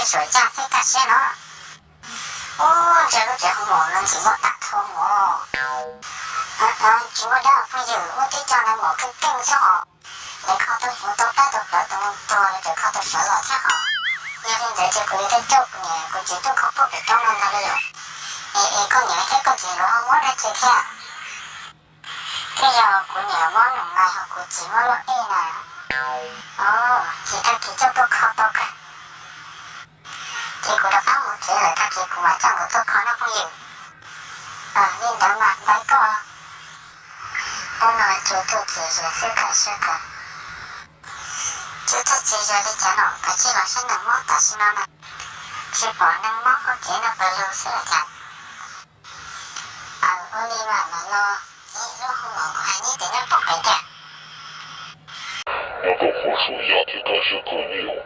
tsuas yaj thiab kaj siab no. Ub, ntshe lub tsev hoo maum no ntxim muaj tam thau mov. Tsis muaj dab phooj ywg, ub, tib co no mov keej keej xwb os. Nws kho tau hnyuv tau plab tau plawv tau mus tuag, nws tseem kho tau sawv los thiab hos. Yog li ntawd ces kuv yuav tau coj kuv niam kuv txiv tuaj kho puag pem roob no ntag lauj. Es, es koj niam thiab koj txiv lawv ho muab dab tsi thiab? Twb yog kuv niam muab noom lais, ho kuv txiv muab lauj ej na. Os, ces tag kis coj tuaj kho tau kawg. Ces kuv rov qab mus tsev lawm, tag kis kuv mam coj nkawd tuaj kho nawb phooj ywg. Li ntawd mas bye koj. Hnub no tsuas tuaj txias zias xwb, kawm siab kawg. Tsuas tuaj txias zias li cas no, kav tsij los saib neeg mob tam sim no na. Tsis pom neeg mob hauv tsev no pawg lug xwb los cas. Aws, ua li mas mam los. Lub hoo maum kuv hais neb tias neb pom pem tiag. Neb puas qhuav xub yaj thiab kaj siab kawg li os?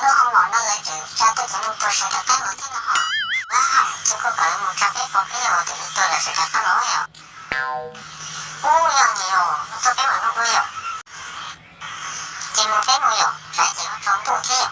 Lub hoo maum no lawv tseem tsa tej cov neeg tuag sawv rov qab los thiab no hos. Vaj hais tsis kuj kom lawv mus tsa peb pom peb los tus neeg tuag lawm sawv rov qab los yom. Ub, yog li os, mus txog peb mam mus dua yom. Ces mus peb mus yom, tsam ces ho tsaus ntuj thiab.